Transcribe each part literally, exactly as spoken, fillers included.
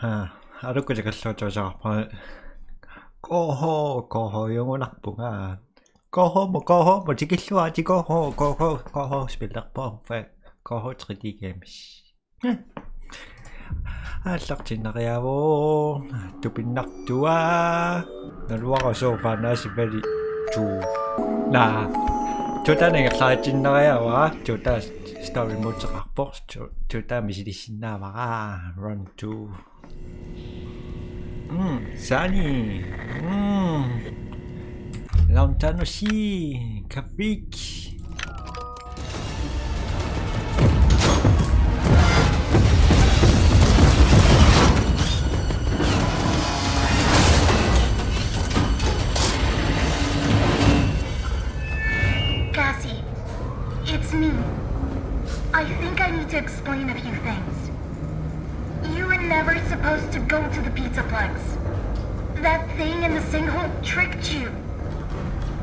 Ha, alukkut tikilluartussaqarpunga. Koho, koho, jungunarpunga. Koho, mo, koho, mo, tikilluaritsi, koho, koho, koho, spillerpoq, koho, tre D games. Aallartinnariaavoq, tupinnartua. Naluara sooq Final Fantasy two. Naa. Two-taanik ingerlaritsinnariaavara, two-taa story mode-eqarpoq, two-, two-taa misilissinnaavara, run two. Mm, Sunny. Mm. Long time no see, Kafik. Cassie, it's me. I think I need to explain a few things. You were never supposed to go to the Pizzaplex. That thing in the sinkhole tricked you.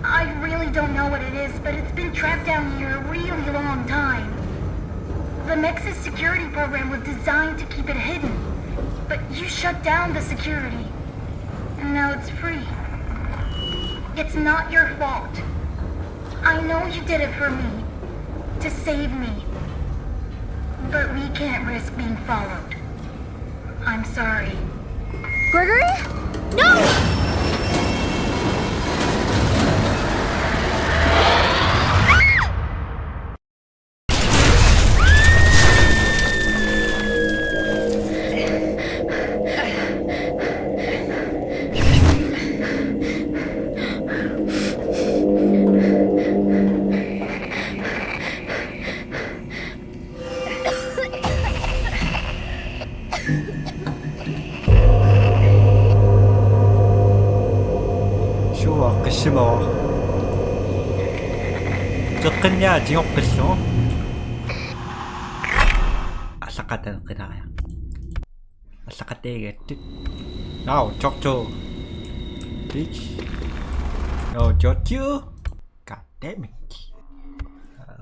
I really don't know what it is, but it's been trapped down here a really long time. The Mex's security program was designed to keep it hidden, but you shut down the security. And now it's free. It's not your fault. I know you did it for me, to save me. But we can't risk being followed. I'm sorry. Gregory? No! Suaqqissimavoq. Teqqinniaq tigoqqillugu. Allaqqataneqqilaariaq. Allaqqatigigattut. Now, talk to. Bitch. No, talk to. God damn it.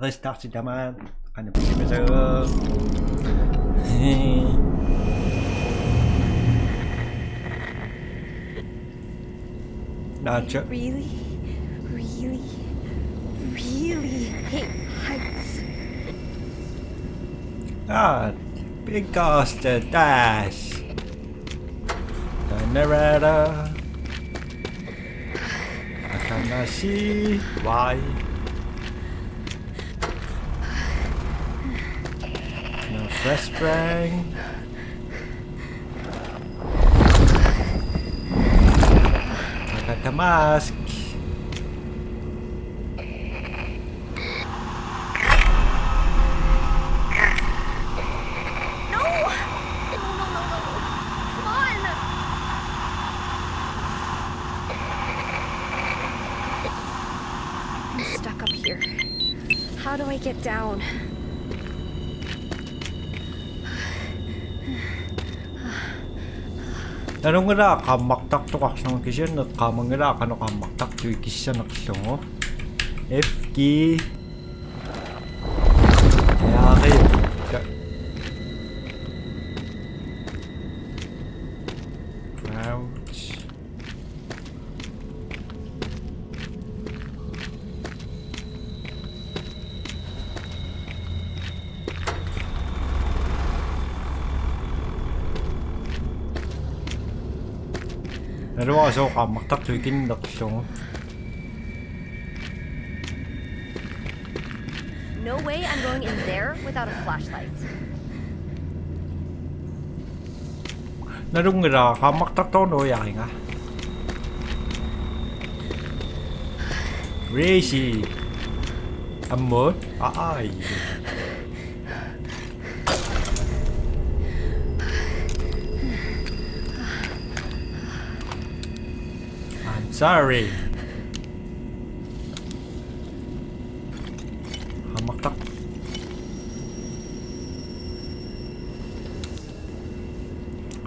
Restart tamaan. Qanoq pisimassagaa. Naatsa. Really, really, really hate heights. Ah, because the dash. The narrator. I cannot see why. No flashbang. I got the mask. No! No, no, no, no. Come on! I'm stuck up here. How do I get down? Nalunngilaq qaammartartoqarlunga kisianni eqqaamanngilara qanoq qaammartartut ikissanerlugu. F G. Yaari. Ouch. Naluara sooq qaammartartut ikinnerlugu. No way I'm going in there without a flashlight. Nalunngilaq qaammartartoq nuiaringa. Crazy. Ammut. Ai. I'm sorry. Qaammartaq.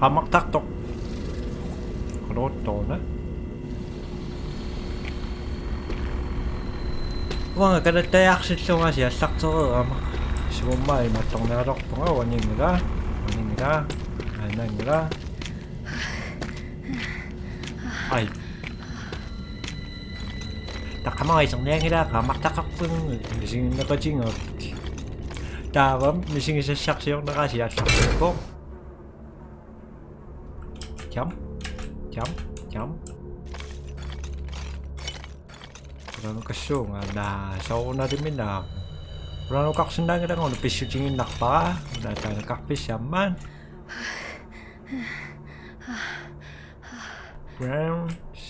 Qaammartartoq. Quluttuuna. Uanga kalattajaarsillugu siallartereerama. Sumummaa imaattornialerpunga uaninngilara. Uaninngilara. Ai, Nangila. Ai. Takamai sang nangila kamartaqarpunga misiginneqatigaat. Taava misigisassarsiornerasi allarpikko. Jam. Jam. Jam. Qulaanukassuunga naa soorunalimi naa. Qulaanukarsinnaanngilanga una pissutiginnarpara. Una taanna karpissammat. Grounds.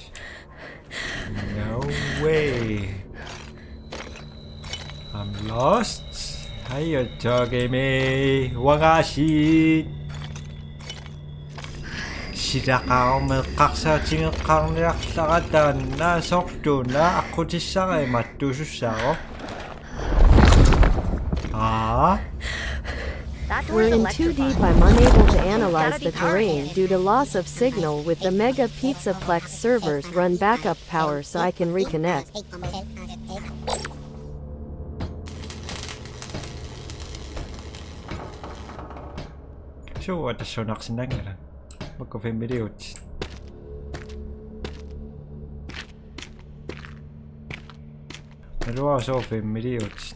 No way. I'm lost. Hiya, Togemi. Wangasi. Sidaqarmeqqarsaatigeqqarniarlara taanna sortuna aqqutissara imattuusussaavoq. Aa. We're in too deep. I'm unable to analyze the terrain due to loss of signal with the Mega Pizzaplex servers. Run backup power so I can reconnect. Suu, tassuunarsinnaanngilaq. Makku fem milliuut. Naluara suu fem milliuut.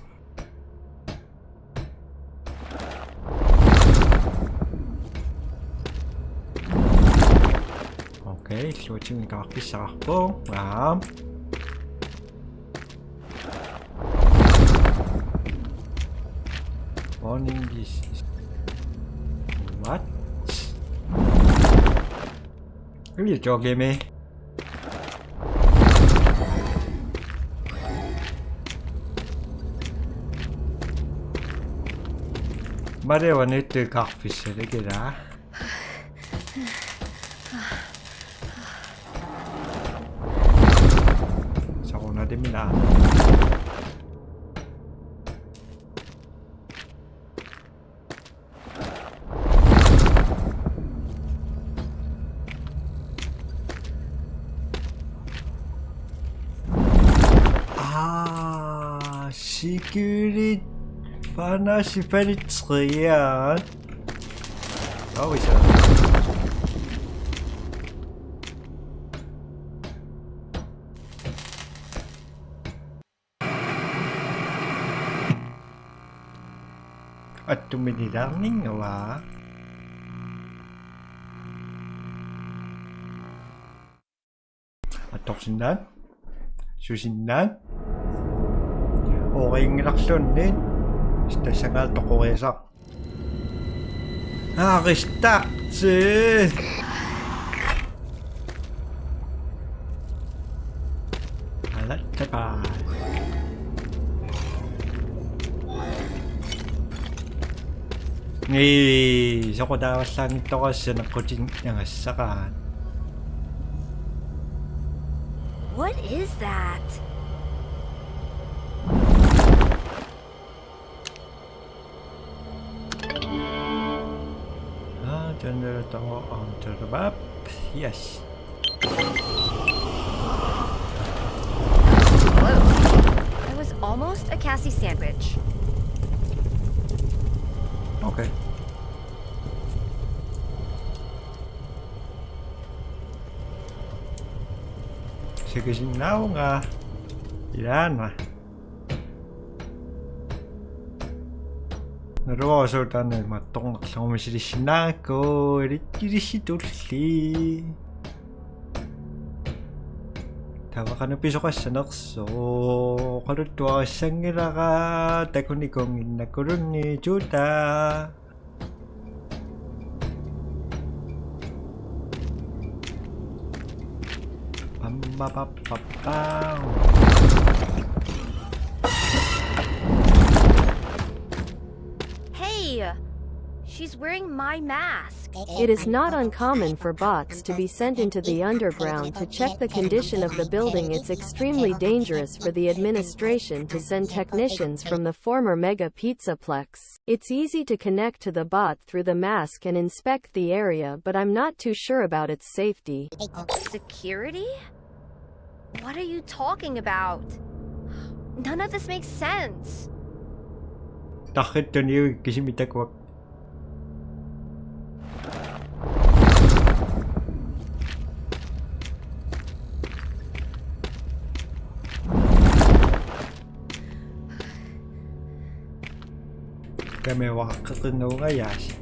Okay, illuatungi kaarpissaqarpoq. Aa. Morning is, is what? Are you joking me? Mare wa nette kaarpissaq, ikke da? Soorunalimi naa. Aa, security fana sifalitseria. Oh, we saw. Attuminilaarninngua. Attorsinnaat. Susinnaat. Oorinngilarluunniit. Tassangaat toqoriasaq. Aristarti. Alattapa. Ii, soqutaavallaanngittoqassaneq qutin nagassaqaat. What is that? Ah, turn the door on to the map. Yes. That was almost a Cassie sandwich. Okay. Sikisinnaavunga. Ilaana. Naluara suu taanna imattornarlugu misilissinnaarakku ilikkilissi tulli. Taava qanoq pisoqassanersoq, oqaluttuarissanngilara, takunikuunnginnakuluunniit tuta. Pammapappapau. Hey! She's wearing my mask. It is not uncommon for bots to be sent into the underground to check the condition of the building. It's extremely dangerous for the administration to send technicians from the former Mega Pizzaplex. It's easy to connect to the bot through the mask and inspect the area, but I'm not too sure about its safety. Security? What are you talking about? None of this makes sense. Tarrittuniuk kisimi takuak. Kamiuaqqeqinnuugajaassit.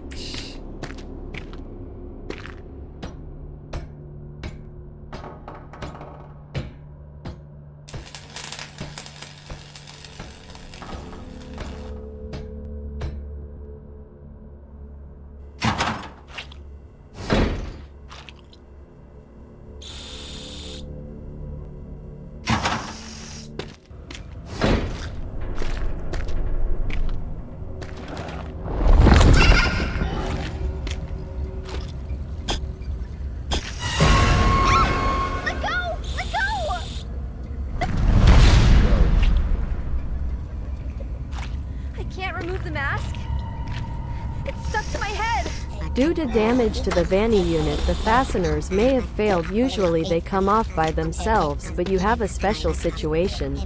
Let go! Let go! I can't remove the mask. It's stuck to my head. Due to damage to the Vanny unit, the fasteners may have failed. Usually they come off by themselves, but you have a special situation.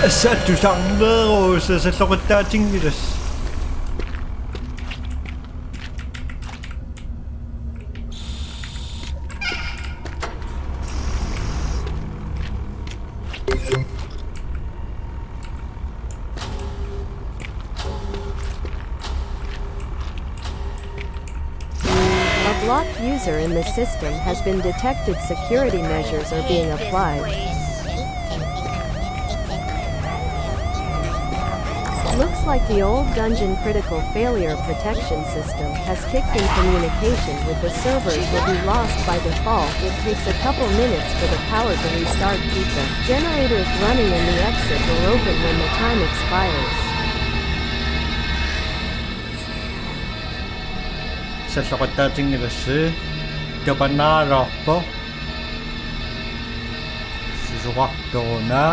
Assattusarneerusa salloqittaatinngilas. A blocked user in the system has been detected. Security measures are being applied. Looks like the old dungeon critical failure protection system has kicked in. Communication with the servers will be lost by default. It takes a couple minutes for the power to restart. Keep the generators running and the exit will open when the time expires. Salloqittaatinngilassi tupannaraluarpoq. Susoqartoruna.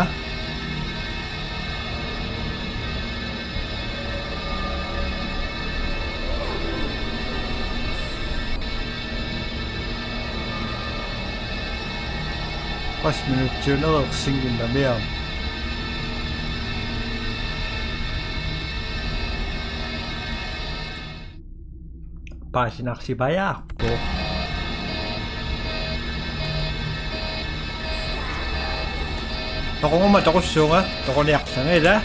Qassit minutsiunereersinnginnamiuk. Paasinarsipajaarpoq. Toquguma toqussuunga, toquniarlanga ila.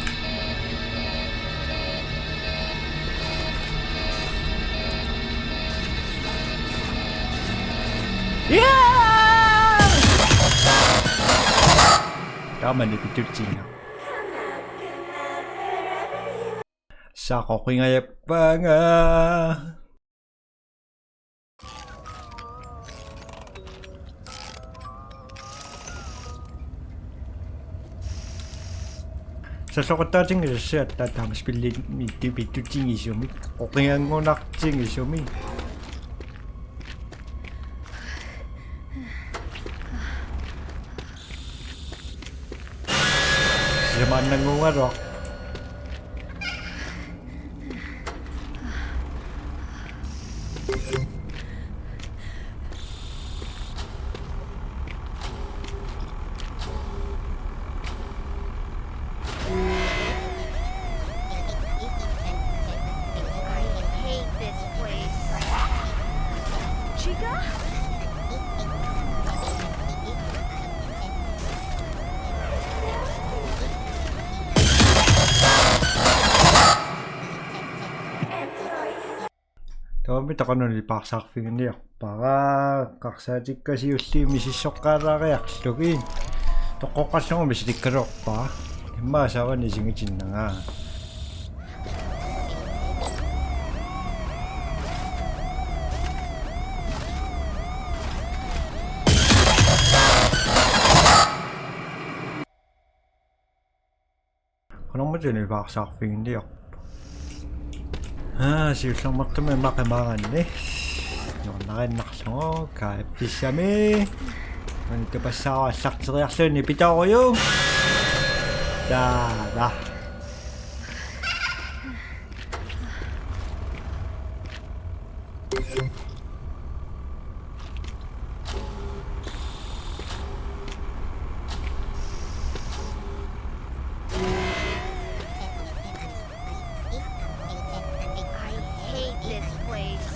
Ija! Taamani pitutsinga. Saqoqingajappaanga. Salloqittaatinngilassiat taama spilli mittipittutingisumik, oqinganngunartingisumik. Sisamannangugaluaq. I hate this place. Chica? Taamami taqanuni paarsaarfiginiarpara, eqqarsaatikkasiulli misissoqqaalaariarlugu. Toqqoqqallugumi silikkaluarpara. Immaqa saavani isigitinnaga. Qanormita paarsaarfiginiarpa? Aa, siullermeertumik immaqa qimaaranni. Nuannariinnarlugu, kaappissami. Manitupassaarallarteriarlugu nipitoorujussuuvoq. Taava. I hate this place.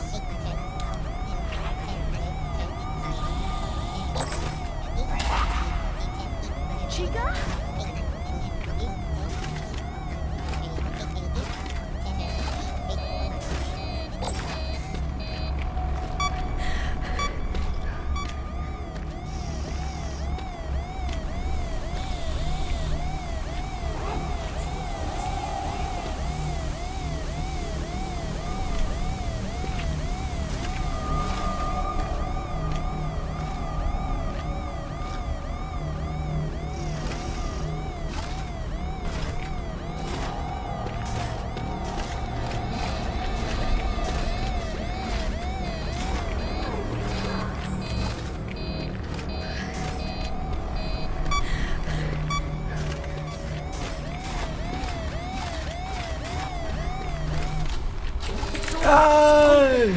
Ai!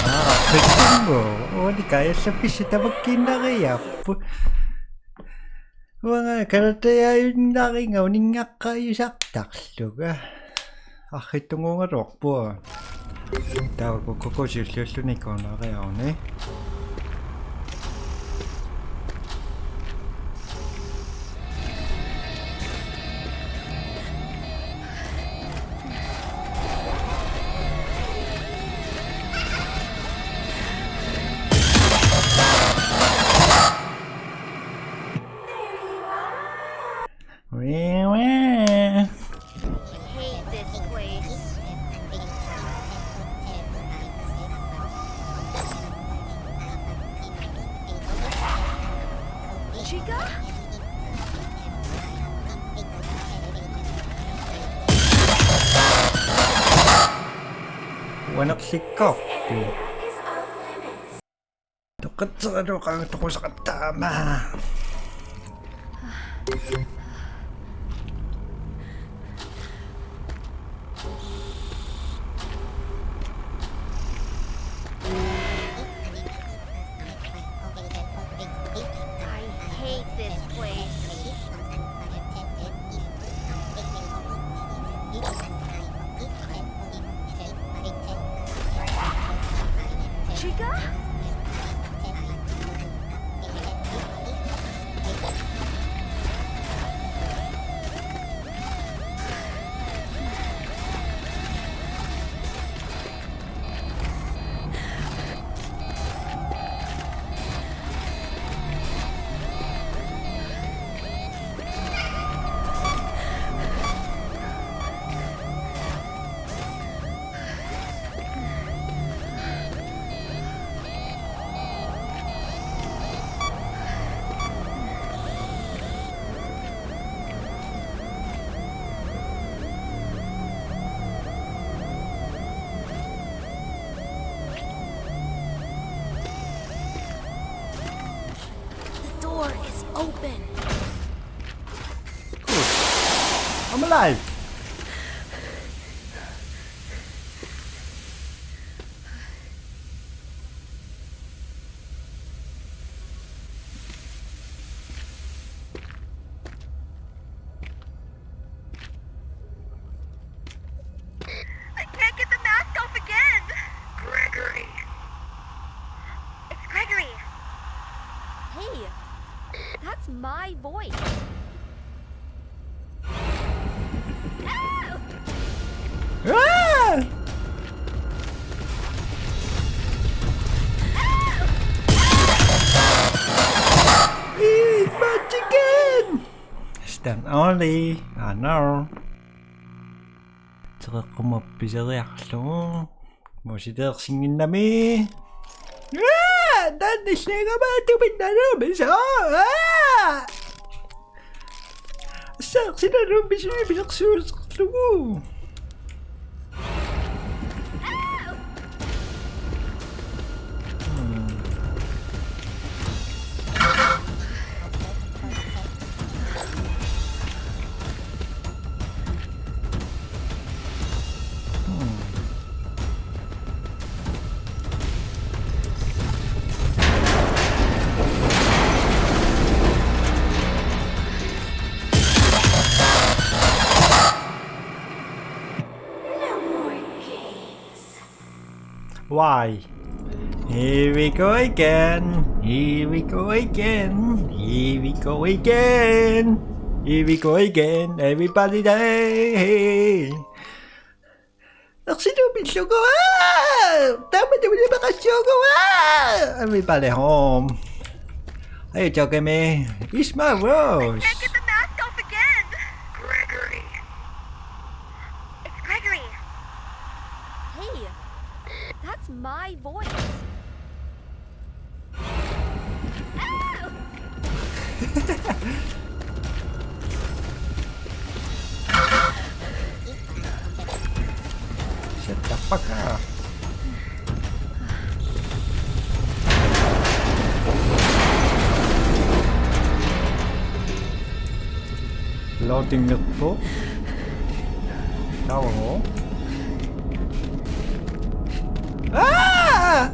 Aa, pittungo. Uani kajallappisi tamakkiinnariarput. Uanga karateajunnarinnga uninngaqqaajusartarlunga. Arriitsunnguugaluarpunga. Taava kukkuku siulliulluni ikooriaruni. Hate this place. Chica? Uanerlikkoorpit. Toqqatseraluaqaanga toqusaqattaama. I hate this place. Chica? The door is open. I'm alive. I can't get the mask off again. Gregory. It's Gregory. Hey, that's my voice. Ah! Eat my chicken! Stand only. I know. Tereqqumma piseriarlugu. Musideersinnginnami. Aa! Taanna issigama tupinnarumisa. Aa! Saarsinarumisi pilersuuserlugu. Why? Here we go again. Here we go again. Here we go again. Here we go again. Everybody day. Ersilu pillugu. Taama tuli peqassuugu. Everybody home. Are you joking me? It's my world. Can't get the mask off again. Gregory. It's Gregory. Hey, that's my voice. Ow! Shut the fuck up. Loading ngerpoq. Taava. Ah!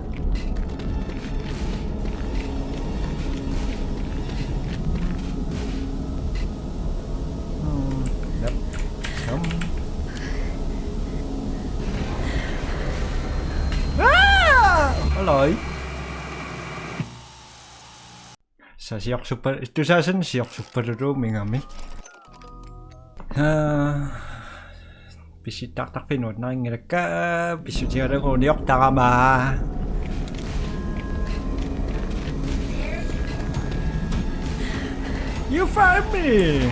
Hmm, yep. Yum. Ah! Alai. Sa siorsuppal-, tusaasan siorsuppaluluunngimmat. Ah, pissuttartarfinnut nuannarinngilakka, pissutigalugu uniortarama. You found me!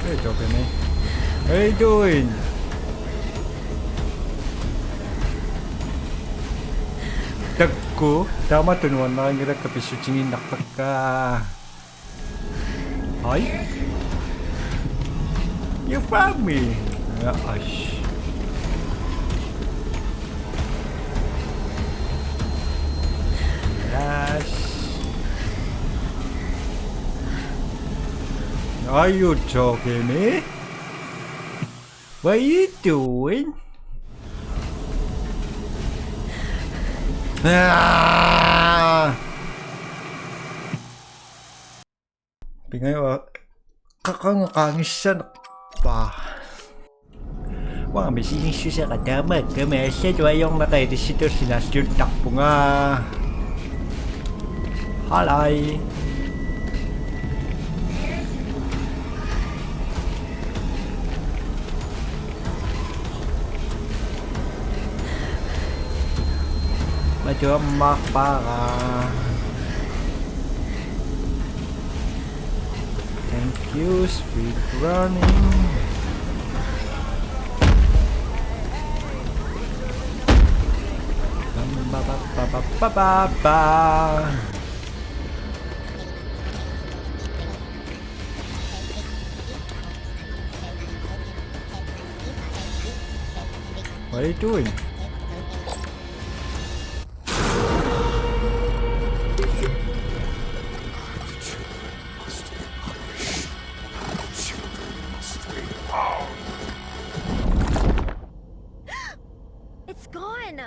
Hey, Joe, man. How you doing? Takkuuk, taamatut nuannarinngilakka pissutigiinnarpakka. Hi. You found me. Yeah, ash. Yes. Are you joking me? What are you doing? Ah! Pingajuat qaqanngaqanngissanngippaa. Uanga misigissuseqaaq taamaakkami, allatut ajornaqaaq, ilissitulli nalliuttarpunga. Halai. Matuammarpara. Thank you, speed running. Bam, ba, ba. What are you doing? It's gone.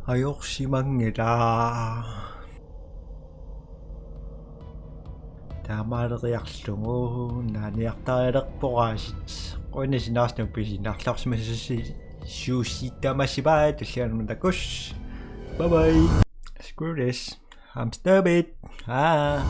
Ajorsimanngilaq. Taamaaleriarlugu naaniartarialerpoq aasiit. Qujanaq sinaarsinnaagukku pisinnarluarsimasussi-, suussi tamassi, bye, tulliani mataarsuusi. Bye bye. Screw this. I'm stupid. Ah.